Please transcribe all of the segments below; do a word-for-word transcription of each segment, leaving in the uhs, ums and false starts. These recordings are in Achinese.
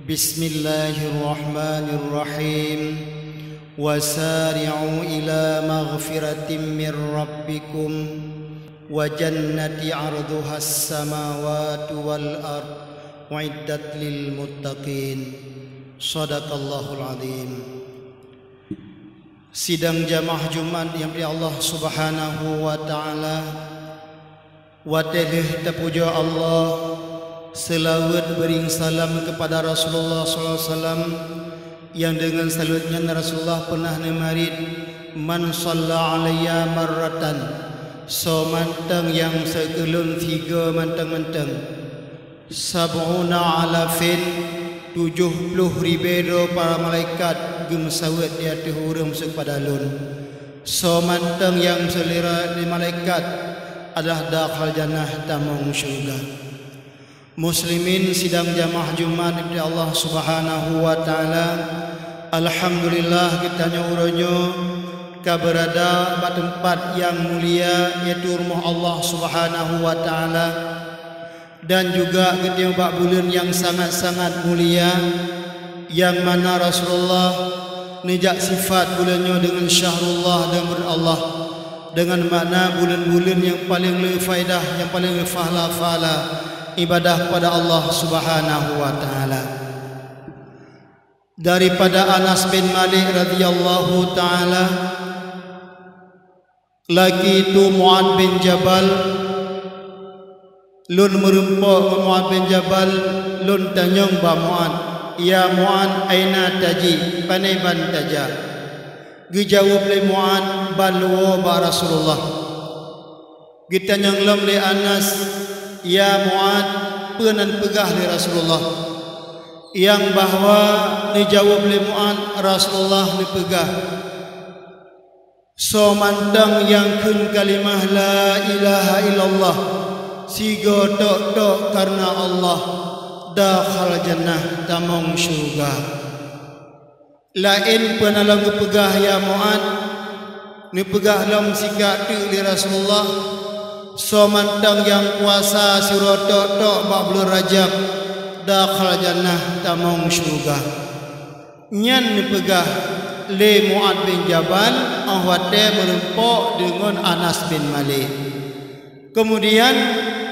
Bismillahirrahmanirrahim. Wasari'u ila maghfiratin mir rabbikum wa jannati 'arduhas samawati wal ard, uiddat lil muttaqin. Shadaqallahul azim. Sidang jamaah Jumat nyang di Allah Subhanahu wa Ta'ala, watée lheueh tapujoe Allah, seulaweuet beuring salam keupada Rasulullah sallallahu alaihi wasallam, nyang deungon seulaweuet nyan Rasulullah peunah neumarit, "Man shalla alayya marratan," soe mantong nyang seukeu lôn sigoe mantong-mantong, "Sab'una alafin," tujoh ploh ribée droe para malaikat geumeusaweuet di ateueh ureuëng seupada lôn. Soe mantong nyang seulira di malaikat adalah dakhal jannah, tamong syeuruga. Muslimin sidang jamaah Jumat di Allah Subhanahu wa Ta'ala, alhamdulillah geutanyoe uroe nyoe ka beurada bak teumpat nyang mulia, yaitu rumoh Allah Subhanahu wa Ta'ala. Dan juga geutanyoe bak buleuen nyang sangat-sangat mulia, nyang mana Rasulullah neujak sifat buleuen nyoe deungon syahrullah, deungon buleuen Allah, deungon makna buleuen-buleuen nyang paleng le faedah, nyang paleng le fahla-fahla ibadah kepada Allah Subhanahu wa Ta'ala. Daripada Anas bin Malik radhiyallahu ta'ala, laki tu Mu'ad bin Jabal, lôn meurumpok ngon Mu'ad bin Jabal, lôn tanyong bak Mu'ad, "Ya Mu'ad, aina taji, pane ban tajak?" Geujaweueb lé Mu'ad, "Ban luwoe bak Rasulullah." Geutanyong lom lé Anas, "Ya Mu'ad, peue nan peugah lé Rasulullah?" Nyang bahwa neujaweueb lé Mu'ad, Rasulullah neupeugah, "Soe mantong nyang kheun kalimah la ilaha illallah sigoe tok-tok kareuna Allah, dakhal jannah, tamong syeuruga." Laén peue na lom geupeugah, "Ya Mu'ad," neupeugah lom sikak teuk lé Rasulullah, "Soe mantong nyang puasa sidroe tok-tok bak buleuen Rajab, dakhal jannah, tamong syeuruga." Nyan neupeugah lé Mu'ad bin Jabal óh watée meurumpok deungon Anas bin Malik. Keumudian,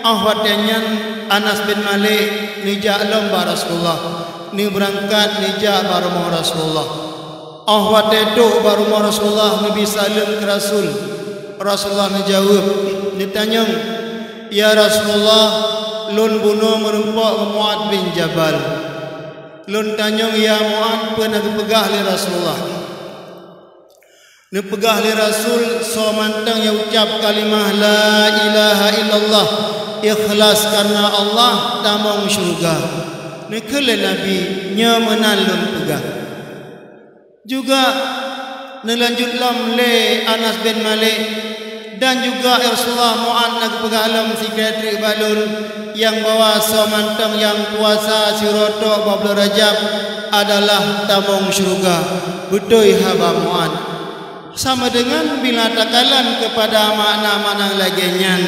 óh watée nyan Anas bin Malik neujak lom bak Rasulullah, neubeurangkat neujak bak rumoh Rasulullah. Óh watée trok bak rumoh Rasulullah, neubi saleuem keu Rasul. Rasulullah neujaweueb, neutanyong, "Ya Rasulullah, lôn bunoe meurumpok ngon Mu'ad bin Jabal." Lôn tanyong, "Ya Mu'ad, peue na geupeugah lé Rasulullah?" Neupeugah lé Rasul, "Soe mantong nyang ucab kalimah la ilaha illallah ikhlas kareuna Allah, tamong syeuruga." Neukheun lé Nabi, "Nyoe meunan lôn peugah." Juga neulanjut lom lé Anas bin Malik, "Dan juga, ya Rasulullah, Mu'ad na geupeugah lom sikrék bak lôn, nyang bahwa soe mantong nyang puasa sidroe tok bak buleuen Rajab adalah tamong syeuruga." Beutôi haba Mu'ad. Sama deungon bila takalon keupada makna-makna lagée nyan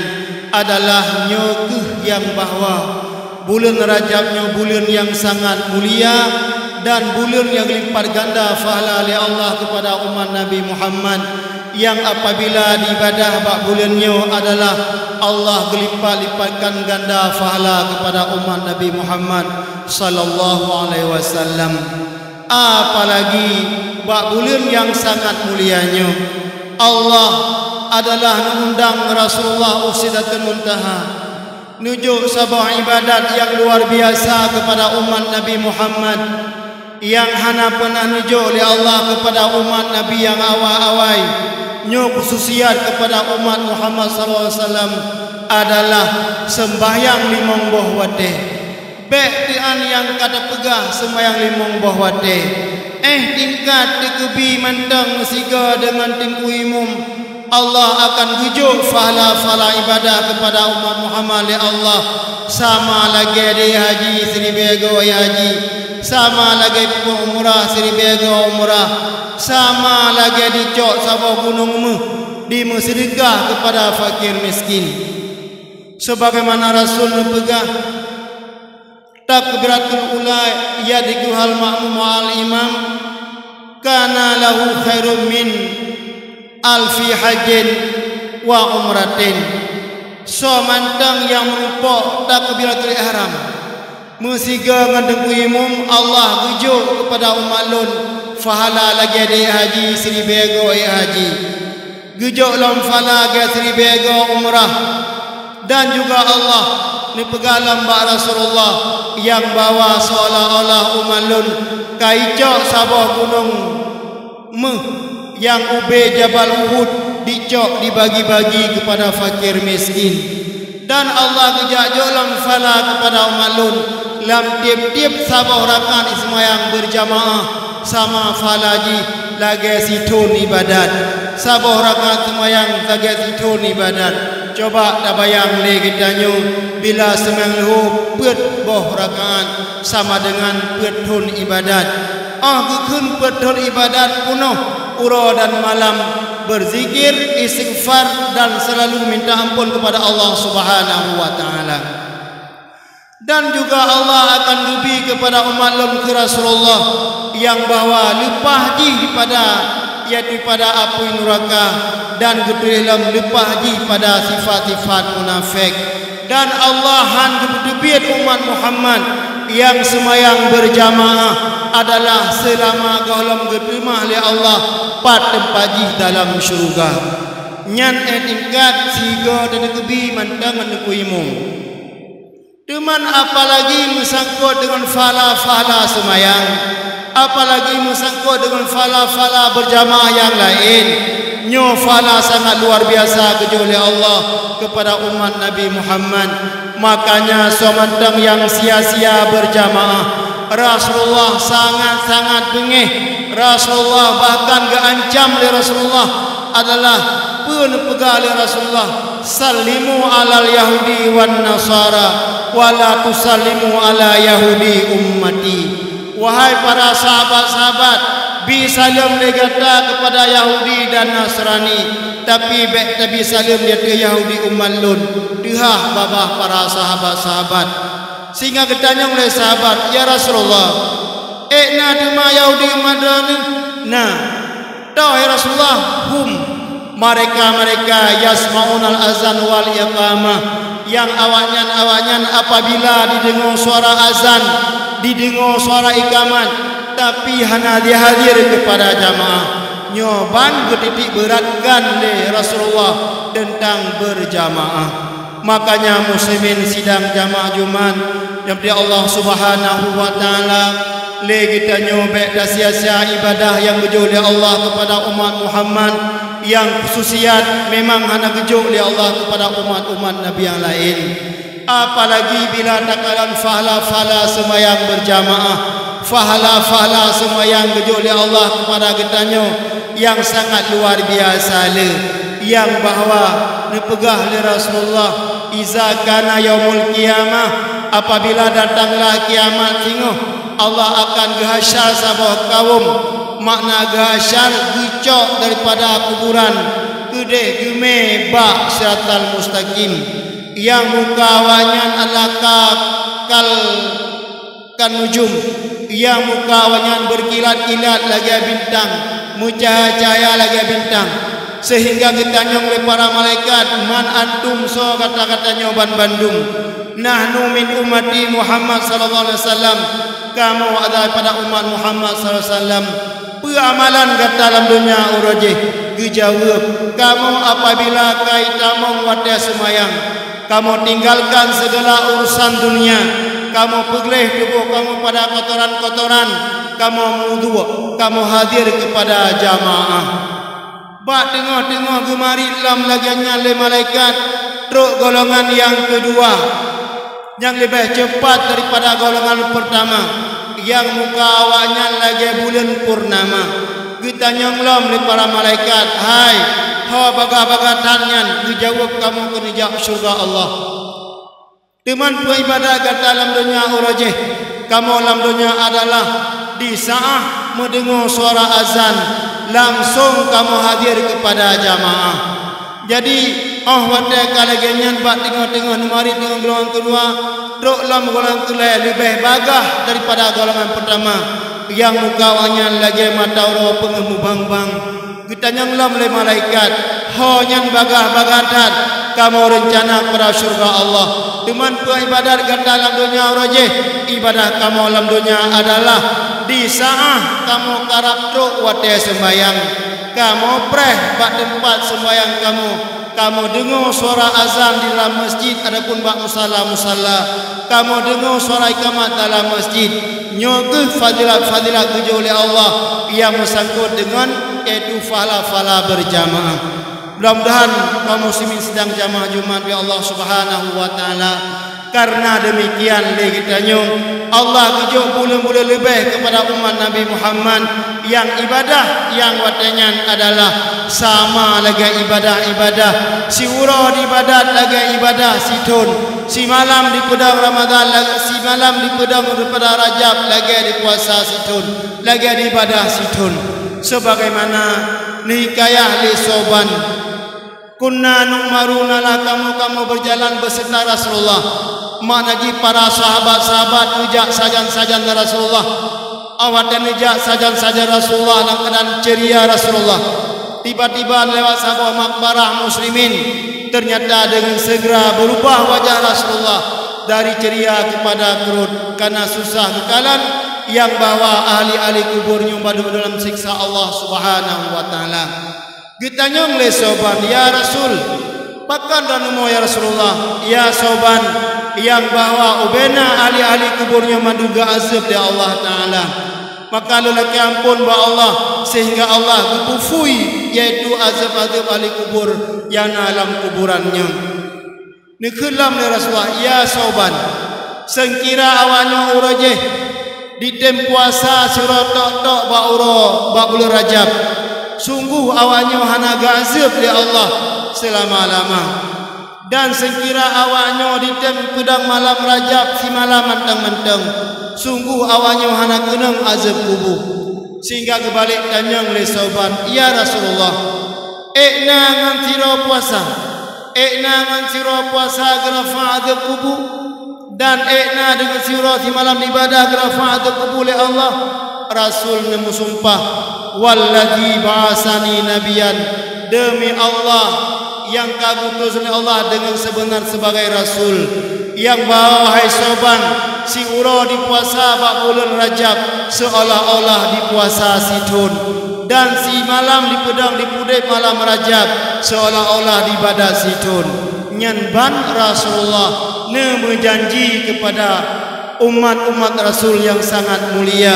adalah nyoe kheueh nyang bahwa buleuen Rajab nyoe buleuen nyang sangat mulia dan buleuen nyang geulipat ganda pahala lé Allah keupada umat Nabi Muhammad, nyang apabila diibadah bak buleuen nyoe adalah Allah geulipat-lipatkan ganda pahala keupada umat Nabi Muhammad sallallahu alaihi wasallam. Apalagi bak buleuen nyang sangat mulia nyoe, Allah adalah neuundang Rasulullah u Sidratul Muntaha. Neujok saboh ibadat nyang luar biasa keupada umat Nabi Muhammad, nyang hana peunah neujok lé Allah keupada umat Nabi nyang awai-awai. Nyoe khususiat keupada umat Muhammad sallallahu alaihi wasallam adalah seumbahyang limong boh watée. Bék teuan nyang ka tapeugah seumbahyang limong boh watée, éh tingkat teukeubi mantong sigoe deungon teungku imum, Allah akan geujok pahala-pahala ibadah keupada umat Muhammad lé Allah, sama lagée di haji siribée goe haji, sama lagée peubuet umrah siribée goe umrah, sama lagée dicok saboh gunong meuh dimeuseudeukah keupada fakir miskin. Sebagaimana Rasul neupeugah, Takbiratul ula, ya diguhal makmum al imam, kana lahu khairun min alfi hajjin wa umratin. Soe mantong nyang meurumpok takbiratul ihram meusigoe ngon Teungku Imum, Allah geujok keupada umat lôn pahala lagée ék haji siribée goe ék haji. Geujok lom pahala lagée siribée goe umrah. Dan juga Allah neupeugah lom bak Rasulullah nyang bahwa seolah-olah umat lôn ka icok saboh gunong méuh nyang ubé Jabal Uhud dicok dibagi-bagi keupada fakir miskin. Dan Allah geujak jok lom pahala keupada umat lôn lam tieb-tieb saboh rakaat seumayang beurjamaah sama pahala jih lagée sithon ibadat. Saboh rakaat seumayang lagée sithon ibadat. Coba tabayang lé geutanyoe bila seumayang leuhô peuet boh rakaat sama deungon peuet thon ibadat. Óh geukheun peuet thon ibadat peunoh uroe dan malam beuzikir, istighfar dan seulalu minta ampôn keupada Allah Subhanahu wa Taala. Dan juga Allah akan geubri keupada umat lôn keu Rasulullah nyang bahwa leupah jih pada, yaitu pada apui nuraka, dan geutuléh lom leupah jih pada sifat-sifat munafék. Dan Allah han geupeuteubiet umat Muhammad nyang seumayang beurjamaah adalah seulama gohlom geuteumah lé Allah pat teumpat jih dalam syeuruga. Nyan éh tingkat sigoe teuneukeubi mantong ngon Teungku Imum. Teuma apalagi meusangkot deungon pahala-pahala seumayang, apalagi meusangkot deungon pahala-pahala beurjamaah nyang laén, nyoe pahala sangat luar biasa geujok lé Allah keupada umat Nabi Muhammad. Makanya soe mantong nyang sia-sia beurjamaah, Rasulullah sangat-sangat beungéh. Rasulullah bahkan geuancam lé Rasulullah adalah peue neupeugah lé Rasulullah, "Sallimu alal Yahudi wan Nasara, wa la tusallimu ala Yahudi ummati." Wahai para sahabat-sahabat, bi saleuem lé gata keupada Yahudi dan Nasrani, tapi bék tabi saleuem di ateueh Yahudi umat lôn, teuhah babah para sahabat-sahabat. Sehingga geutanyong lé sahabat, "Ya Rasulullah, ék na teuma Yahudi umat droeneuh?" "Na." "Toh, ya Rasulullah?" "Hum, mereka-mereka yasma'unal azan wal iqamah, nyang awaknyan-awaknyan apabila dideungoe suara azan, dideungoe suara iqamat, tapi hana jihadir keupada jamaah." Nyoe ban geutitik beuratkan lé Rasulullah teuntang beurjamaah. Makanya muslimin sidang jamaah Jumat nyang di Allah Subhanahu wa Taala, lé geutanyoe bék tasia-sia ibadah nyang geujok lé Allah keupada umat Muhammad, nyang khususiat memang hana geujok lé Allah keupada umat-umat Nabi nyang laén. Apalagi bila takalon pahala-pahala seumayang beurjamaah, pahala-pahala seumayang geujok lé Allah keupada geutanyoe nyang sangat luar biasa le, nyang bahwa neupeugah lé Rasulullah, "Iza kana yaumul qiyamah," apabila datanglah kiamat singoh, Allah akan geuhasyar saboh kawöm, makna geuhasyar geucok daripada kuburan, keudeh geumé bak Siratal Mustaqim. Nyang muka awaknyan adalah ka-, kal kan nujum, nyang muka awaknyan beurkilat-kilat lagée bintang, meucahya-cahya lagée bintang, seuhingga geutanyong lé para malaikat, "Man antum, soe gata-gata nyoe banmandum?" "Nahnu min ummati Muhammad sallallahu alaihi wasallam," kamoe adalah daripada umat Muhammad sallallahu alaihi wasallam. "Peue amalan gata lam donya uroe jéh?" Geujaweueb, "Kamoe apabila ka itamong watée seumayang, kamoe tinggalkan segala urusan dunia, kamoe peugleh tuboh kamoe pada kotoran-kotoran, kamoe meuwudhu, kamoe hadir keupada jamaah." Bak teungoh-teungoh geumarit lom lagée nyan lé malaikat, trok golongan nyang keudua, nyang leubeh ceupat daripada golongan peurtama, nyang muka awaknyan lagée buleuen purnama. Geutanyong lom lé para malaikat, "Hai, ho bagah-bagah that nyan?" Geujaweueb, "Kamoe keuneuk jak syeuruga Allah." "Teuma peue ibadat gata lam donya uroe jéh?" "Kamoe lam donya adalah di saát meudeungoe suara azan, langsong kamoe hadir keupada jamaah." Jadi, Óh watée ka lagée nyan bak teungoh-teungoh neumarit deungon golongan keudua, trok lom golongan keulhée leubeh bagaih daripada golongan peurtama, nyang muka awaknyan lagée mata uroe peungeuh mubang-bang. Geutanyong lom lé malaikat, "Ho nyan bagaih-bagaih that kamoe reuncana keupada syeuruga Allah. Teuma peue iébadat gata lam donya uroe jih?" "Iébadat kamoe lam donya adalah di saát kamoe karab trok watée seumbahyang. Kamoe preh bak teumpat seumbahyang kamoe. Kamoe deungoe suara azan di dalam masjid ataupun bak musala-musala. Kamoe deungoe suara iqamat dalam masjid." Nyoe kheueh fadilat-fadilat geujok lé Allah nyang meusangkot deungon, yaitu pahala-pahala beurjamaah. Mudah-mudahan kaum muslimin sidang jamaah Jumat di Allah Subhanahu wa Taala. Karena demikian lé geutanyoe, Allah geujok buleuen-buleuen leubeh keupada umat Nabi Muhammad nyang ibadah nyang watée nyan adalah sama lagée ibadah-ibadah. Siuroe diibadat lagée ibadah sithon. Simalam dipeudong Ramadan la-, simalam dipeudong daripada Rajab lagée dipuasa sithon, lagée diibadah sithon. Sebagaimana neuhikayah lé Sauban, "Kunna nu'maru, na lah kamoe, kamoe beujalan beuseurta Rasulullah." Makna jih para sahabat-sahabat neujak sajan-sajan Rasulullah. Awak dan neujak sajan-sajan Rasulullah lam keuadaan ceuria Rasulullah. Tiba-tiba lewat saboh makbarah muslimin, ternyata dengan segera berubah wajah Rasulullah dari ceria kepada keruh karena susah geukalon nyang bahwa ahli-ahli kubur nyoe padum dalam siksa Allah Subhanahu wa Taala. Geutanyong lé Sauban, "Ya Rasul, pakon droeneuh mo, ya Rasulullah?" "Ya Sauban, nyang bahwa ubena ahli-ahli kubur nyoe mandum geuazeueb lé Allah Taala." Maka lôn lakée amphon bak Allah, sehingga Allah geupeuphui, yaitu azeueb-azeueb ahli kubur nyang na lam kuburan nyoe. Neukheun lom lé Rasulullah, "Ya Sauban, seungkira awaknyoe uroe jih ditem puasa siuroe tok-tok bak uroe bak buleuen Rajab, sunggoh awaknyoe hana geuazeueb lé Allah seulama-lama. Dan seungkira awaknyoe ditem peudong malam Rajab simalam mantong-mantong, sunggoh awaknyoe hana keunong azeueb kubu." Sehingga geubalek tanyong lé Sauban, "Ya Rasulullah, ék na ngon sidroe puasa? Ék na ngon sidroe puasa geurafa azeueb kubu? Dan ék na deungon sidroe simalam ibadah geurafa azeueb kubu lé Allah?" Rasul neumeusumpah, "Wallazi ba'asani nabiyyan, deumi Allah nyang ka geuutus lé Allah deungon seubeunar sibagai rasul, nyang bahwa, wahai Sauban, siuroe dipuasa bak buleuen Rajab seolah-olah dipuasa sithon, dan simalam dipeudong dipeudeb malam Rajab seolah-olah diibadat sithon." Nyan ban Rasulullah neumeujanji keupada umat-umat Rasul nyang sangat mulia.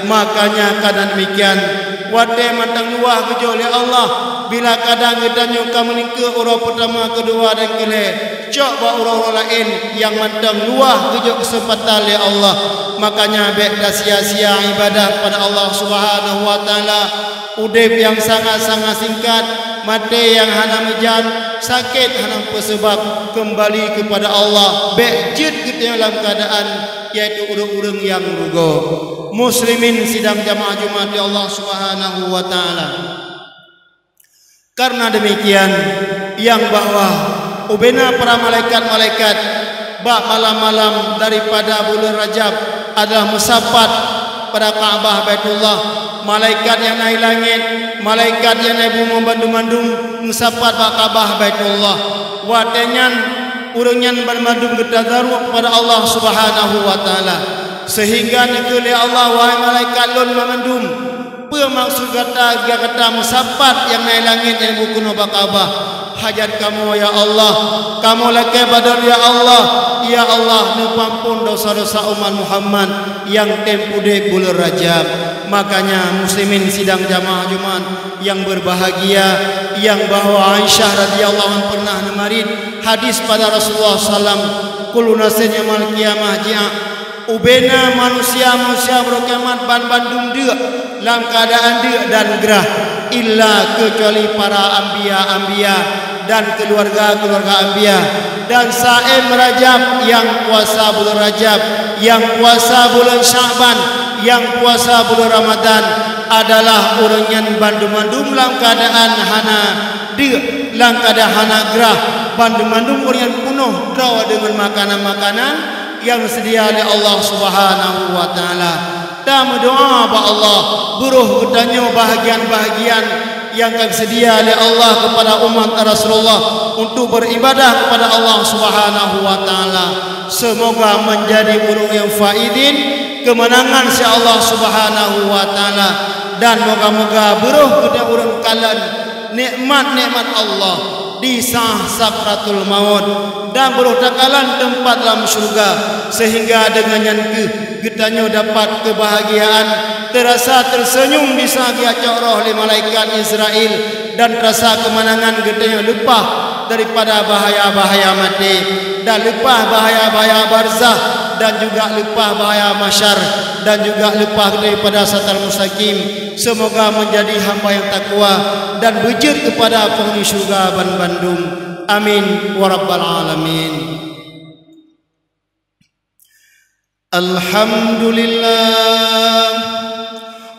Makanya, kadang demikian, watée mantong luwah geujok lé Allah, bila kadang geutanyoe ka meulingkeue uroe peurtama, keudua dan keulhée, cok bak uroe-uroe laén nyang mantong luwah geujok keuseumpatan lé Allah. Makanya, bék tasia-sia ibadah kepada Allah Subhanahu wa Taala. Udeb nyang sangat-sangat singkat, maté nyang hana meujan, sakét hana peuseubab, keumbali keupada Allah, bék jeuet geutanyoe lam keuadaan, yaitu ureuëng-ureuëng nyang rugoe. Muslimin sidang jamaah Jumat di Allah Subhanahu wa Taala. Karena demikian, nyang bahwa ubena para malaikat-malaikat bak malam-malam daripada buleuen Rajab adalah meusapat pada Ka'bah Baitullah. Malaikat nyang na i langét, malaikat nyang na i bumoe bandum-bandum meusapat bak Ka'bah Baitullah. Watée nyan, ureuëng nyan bandum-bandum geutazaruk kepada Allah Subhanahu wa Taala, sehingga neukheun lé Allah, "Wahai malaikat Lôn banmandum, peue maksud gata, gata meusapat nyang na i langét nyang bukeunoe bak Ka'bah? Hajat kamoe, ya Allah, kamoe lakée bak droe, ya Allah. Ya Allah, neupeuamphon desya-desya umat Muhammad nyang tem udeb buleuen Rajab." Makanya, muslimin sidang jamaah Jumat nyang berbahagia, nyang bahwa Aisyah radhiyallahu anha pernah neumarit hadis pada Rasulullah sallam, "Kullu nasin yaumal qiyamah ji'a." Ubena manusia-manusia uroe kiamat banmandum deuk lam keuadaan deuk dan grah, illa keucuali para anbiya-anbiya dan keuluwarga-keuluwarga anbiya. Dan saém Rajab, nyang puasa buleuen Rajab, nyang puasa buleuen Sya'ban, nyang puasa buleuen Ramadan adalah ureuëng nyan bandum-bandum lam keuadaan hana Deuk lam keuadaan hana grah, banmandum ureuëng nyan peunoh droe deungon makanan-makanan nyang geuseudia lé Allah Subhanahu wa Taala. Tameudoá bak Allah, beuroh geutanyoe bahagian-bahagian nyang ka geuseudia lé Allah keupada umat Rasulullah untuk beribadah keupada Allah Subhanahu wa Taala. Seumoga meunjadi ureuëng nyang faizin, keumeunangan si Allah Subhanahu wa Taala, dan moga-moga beuroh geutanyoe ureuëng kalon nikmat-nikmat Allah di saat sakratul maut, dan beuroh takalon teumpat lam syeuruga, seuhingga deungon nyan kheueh geutanyoe dapat keubahagiaan, teurasa teuseunyum di saat geucok roh lé malaikat Israel, dan teurasa keumeunangan geutanyoe leupah daripada bahaya-bahaya maté, dan leupah bahaya-bahaya barzakh, dan juga leupah bahaya mahsyar, dan juga leupah daripada siratal mustaqim. Seumoga meunjadi hamba nyang takwa dan beujeuet keupada peunghuni syeuruga banmandum. Amin wa rabbal alamin. Alhamdulillah,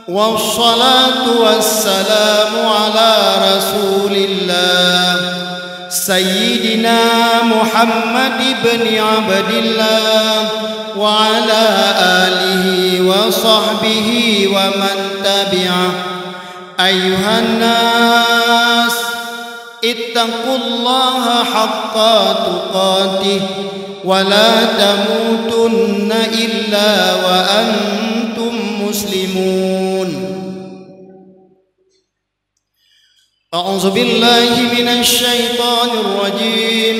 wassalatu wassalamu ala Rasulillah, Sayyidina Muhammad ibni Abdillah, wa ala alihi wa sahbihi wa man tabi'ah. Ayuhan nas, ittaqullaha haqqa tuqatih, wa la tamutunna illa wa antum muslimun. A'udzu billahi minasy syaithanir rajim.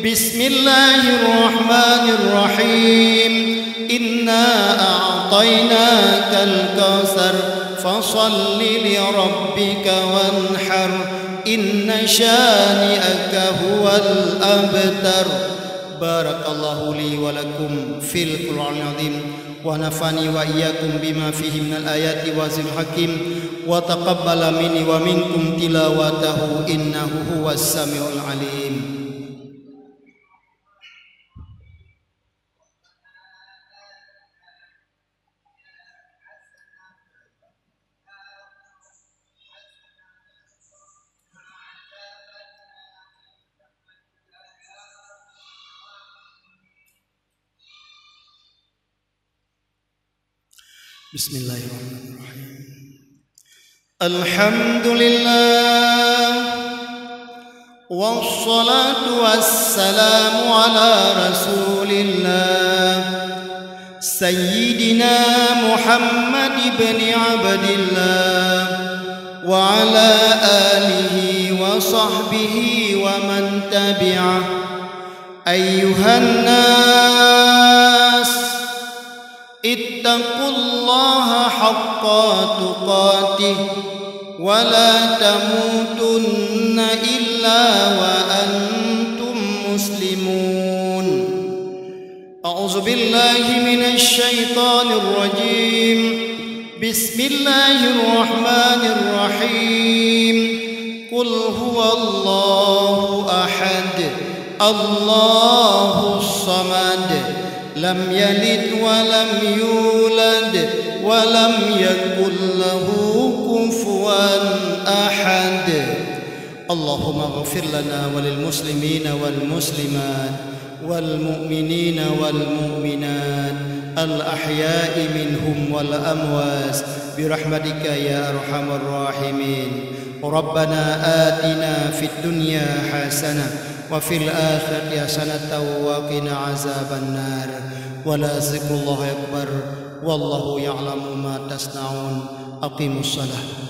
Bismillahirrahmanirrahim. Inna a'tainakal kautsar, fashalli li rabbika wanhar, inna syani'aka huwal abtar. Barakallahu li wa lakum fil Qur'anil Azim, wa nafa'ani wa iyyakum bima fihi minal ayati wa zikril hakim, wa taqabbala minni wa minkum tilawatahu, innahu huwas samiul alim. Bismillahirrahmanirrahim. Alhamdulillah, wassalatu wassalamu ala Rasulillah, Sayyidina Muhammad ibni Abdillah, wa ala alihi wa sahbihi wa man tabi'ah. Ayuhan nas, ittaqullaha haqqa tuqatih, wa la tamutunna illa wa antum muslimun. A'udzu billahi minasy syaithanir rajim. Bismillahirrahmanirrahim. Qul huwallahu ahad, Allahus samad, lam yalid wa lam yulad, wa lam yakul lahu kufuwan ahad. Allahumma ighfir lana wa lil muslimina wal muslimat, wal mu'minina wal mu'minat, al ahya'i minhum wal amwat, bi rahmatika ya arhamar rahimin. Rabbana atina fid dunya hasanah, wa fil akhirati hasanatan wa qina azaban nar. Wa la zikrullahi akbar. Wallahu ya'lamu ma tasna'un. Aqimus shalah.